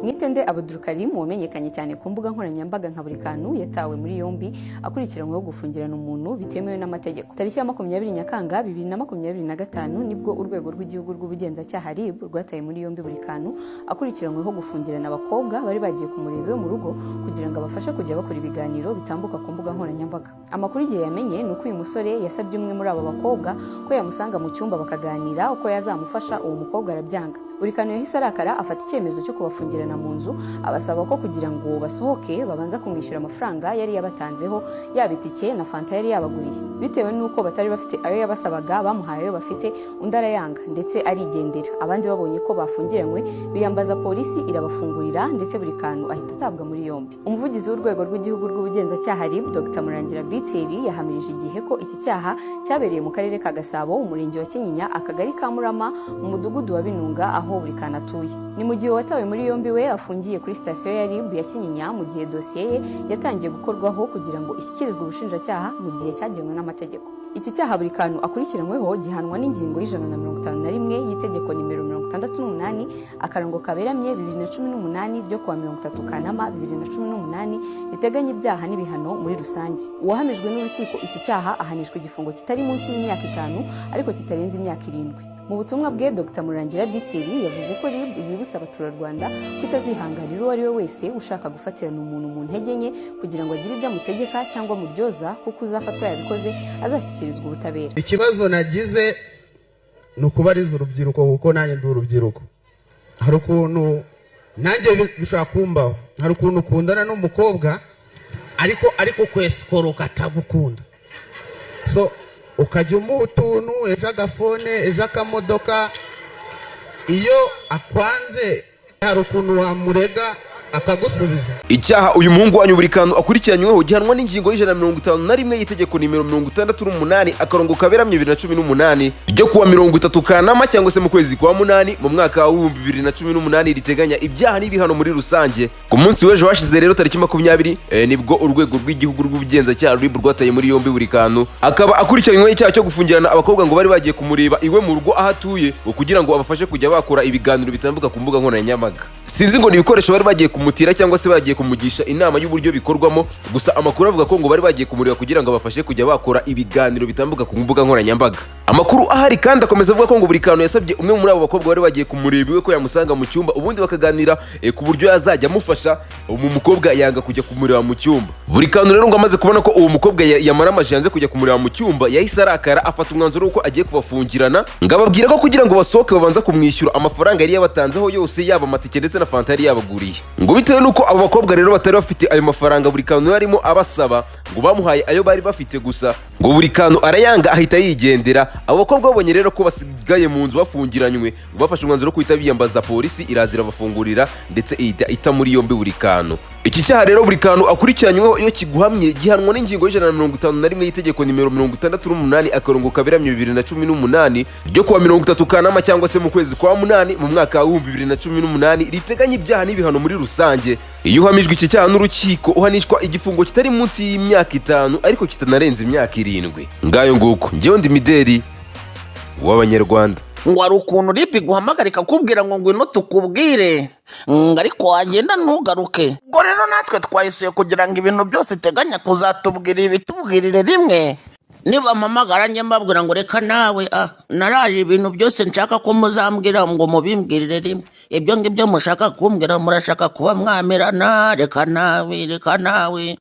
Mwitende Abdulkarim wamenyekanye cyane ku mbuga nkoranyambaga nka buri kantu yatawe muri yombi akurikiranyweho gufungirana umuntu bitemewe n'amategeko. Tariki ya 20 Nyakanga 2025 nibwo urwego rw'igihugu rw'ubugenzacyaha RIB rwataye muri yombi buri kantu akurikiranyweho gufungirana abakobwa bari bagiye kumureba iwe mu rugo kugira ngo abafashe kujya bakora ibiganiro bitambuka ku mbuga nkoranyambaga. Amakuru igihe yamenye ni uko uyu musore yasabye umwe muri abo bakobwa ko yamusanga mu cyumba bakaganira uko yazamufasha, uwo mukobwa arabyanga. Buri kantu yahise arakara afata icyemezo cyo kubafungirana mu nzu, abasaba ko kugira ngo basohoke babanza kumwishyura amafaranga yari yabatanzeho, yaba itike na fanta yari yabaguriye. Bitewe n'uko batari bafite ayo yabasabaga, bamuhaye ayo bafite, undi arayanga ndetse arigendera. Abandi babonye ko bafungiranywe biyambaza polisi irabafungurira, ndetse buri kantu ahita atabwa muri yombi. Umuvugizi w'urwego rw'igihugu rw'ubugenzacyaha RIB, Dr Murangira Biteri, yahamirije igihe ko iki cyaha cyabereye mu karere ka Gasabo, umurenge wa Kinyinya, akagari ka Murama, mu mudugudu wa Binunga, aho buri kantu atuye. Ni mu gihe uwatawe muri yombi we afungiye kuri sitasiyo ya RIB ya Kinyinya, mu gihe dosiye ye yatangiye gukorwaho kugira ngo ishyikirizwe ubushinjacyaha mu gihe cyagenwe n'amategeko. Iki cyaha buri kantu akurikiranyweho gihanwa n'ingingo ya 151 y'itegeko nimero 68 akarongo kaberamye 2018 ryo kuwa 30 Kanama 2018 riteganya ibyaha n'ibihano muri rusange. Uwahamijwe n'urukiko iki cyaha ahanishwa igifungo kitari munsi y'imyaka 5 ariko kitarenze imyaka 7. Mu butumwa bwe, Dr Murangira Bitseri yavuze ko RIB yibutsa abaturarwanda ko itazihanganira uwo ari we wese ushaka gufatirana umuntu mu ntege nke kugira ngo agire ibyo amutegeka cyangwa amuryoza, kuko uzafatwa yabikoze azashyikirizwa ubutabera. Ikibazo nagize ni ukubariza urubyiruko, kuko nanjye ndi urubyiruko. Hari ukuntu nanjye bishobora kumbaho, hari ukuntu ukundana n'umukobwa ariko kwesikoroka atagukunda, so ukajya umuha utuntu, ejo agafone, ejo akamodoka. Iyo akwanze hari ukuntu wamurega akagusubiza? Icyaha uyu muhungu wanyu buri kantu akurikiranyweho gihanwa n'ingingo ya 151 y'itegeko nimero 68 akarongo kaberamye 2018 ryo kuwa 30 Kanama cyangwa se mu kwezi kwa munani mu mwaka wa 2018 riteganya ibyaha n'ibihano muri rusange. Ku munsi w'ejo hashize rero, tariki 20, nibwo urwego rw'igihugu rw'ubugenzacyaha RIB rwataye muri yombi buri kantu, akaba akurikiranyweho icyaha cyo gufungirana abakobwa ngo bari bagiye kumureba iwe mu rugo aho atuye, ngo kugira ngo abafashe kujya bakora ibiganiro bitambuka ku mbuga nkoranyambaga. Sinzi ngo ni ibikoresho bari bagiye kumutira cyangwa se bagiye kumugisha inama y'uburyo bikorwamo, gusa amakuru avuga ko ngo bari bagiye kumureba kugira ngo abafashe kujya bakora ibiganiro bitambuka ku mbuga nkoranyambaga. Amakuru ahari kandi akomeza avuga ko ngo buri kantu yasabye umwe muri abo bakobwa bari bagiye kumureba iwe ko yamusanga mu cyumba, ubundi bakaganira ku buryo yazajya amufasha. Umu mukobwa yanga kujya kumureba mu cyumba. Buri kantu rero ngo amaze kubona ko uwo mukobwa yamaramaje yanze kujya kumureba mu cyumba, yahise arakara afata umwanzuro w'uko agiye kubafungirana, ngo ababwira ko kugira ngo basohoke babanza kumwishyura amafaranga yari yabatanzeho yose, yaba amatike ndetse na fanta yari yabaguriye. Ngo bitewe n'uko abo bakobwa rero batari bafite ayo mafaranga buri kantu yarimo abasaba, ngo bamuhaye ayo bari bafite gusa, ngo buri kantu arayanga ahita yigendera. Abo bakobwa babonye rero ko basigaye mu nzu bafungiranywe, ngo bafashe umwanzuro wo guhita biyambaza polisi, iraza irabafungurira ndetse ihita ita muri yombi buri kantu. Iki cyaha rero buri kantu akurikiranyweho iyo kiguhamye gihanwa n'ingingo ya 151 y'itegeko nimero 68 akarongo kaberamye 2018 ryo kuwa 30 Kanama cyangwa se mu kwezi kwa munani mu mwaka wa 2018 riteganya ibyaha n'ibihano muri rusange. Iyo uhamijwe iki cyaha n'urukiko uhanishwa igifungo kitari munsi y'imyaka 5 ariko kitanarenze imyaka 7. Ngayo nguko, njyewe ndi Mideli w'Abanyarwanda. Ngo hari ukuntu RIB iguhamagara ikakubwira ngo ngwino tukubwire, ngo ariko wagenda ntugaruke. Ubwo rero natwe twayisuye kugira ngo ibintu byose iteganya kuzatubwira ibitubwirire rimwe. Niba mpamagara njye mbabwira ngo reka nawe, naraje, ibintu byose nshaka ko muzambwira ngo mubimbwirire rimwe. Ibyo ngibyo mushaka kumbwira, murashaka kuba mwamerana, reka nawe, reka nawe.